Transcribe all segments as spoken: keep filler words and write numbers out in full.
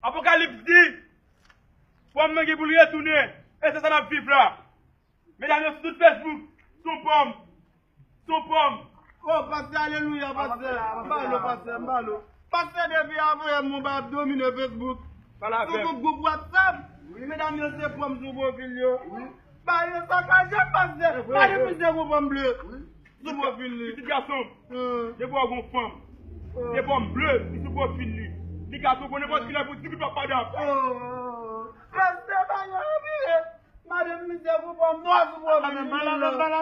Apokalips di, pòm nan gen pou l retounen. E se sa n ap viv la. Medam yo sou tout Facebook, sou pòm. Sou pòm. Oh, pastè, alelouya, pastè. M ba l, pastè, m ba l. Pastè, depi avan yè, m ba ap domine Facebook. Sou tout gwoup WhatsApp. Medam yo se pòm sou pwofil yo. Ba yo sakaje, pastè. Gade misye gon pòm ble sou pwofil li. Pitit gason m, depi w gon fanm, se pòm ble ki sou pwofil li. Li ka twonpe w nenpòt kilè pou di goup ap padap. Oh, pastè, ba yo anpile. Madanm misye gon pòm nwa sou pwofil li.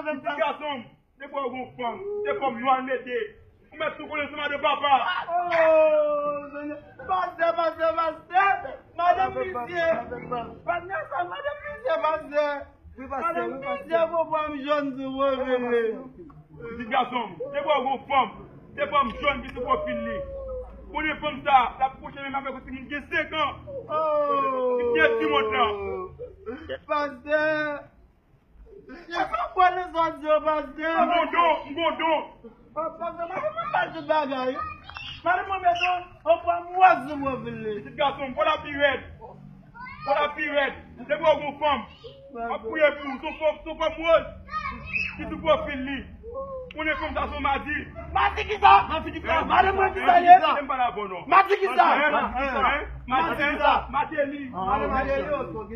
Pitit gason m, depi w gon fanm, se pòm nwa l mete. Ou mèt tou konnen se madanm papa. Oh, Senyè. Pastè, pastè, pastè. Madanm misye. Pastè, sa madanm misye, pastè. Madanm misye gon pòm jòn sou pwofil li. Pitit gason m, depi w gon fanm, se pòm jòn ki sou pwofil li. Konnen fanm sa, l ap kouche menm avèk yon timoun gen senk an. Oh. Ki gen timoun nan. Pastè. Eske w kwè nan sa w di yo, pastè? M gon don, m gon don. Pastè, madanm mwen ba tout bagay. Madanm mwen mete yon pòm wòz sou pwofil li. Pitit gason m, fò l ap pi rèd. Fò l ap pi rèd. Depi w gon fanm, ap priye pou ou, se yon pòm, se yon pòm wòz ki sou pwofil li. Konnen fanm sa se yon madi. Madi ki sa? Madi ki sa? Madanm mwen ki sa ye? Kite m pale avè w non. Madi ki sa? Madi ki sa? Madi ki sa? Mateli. Madanm Mateli, ok.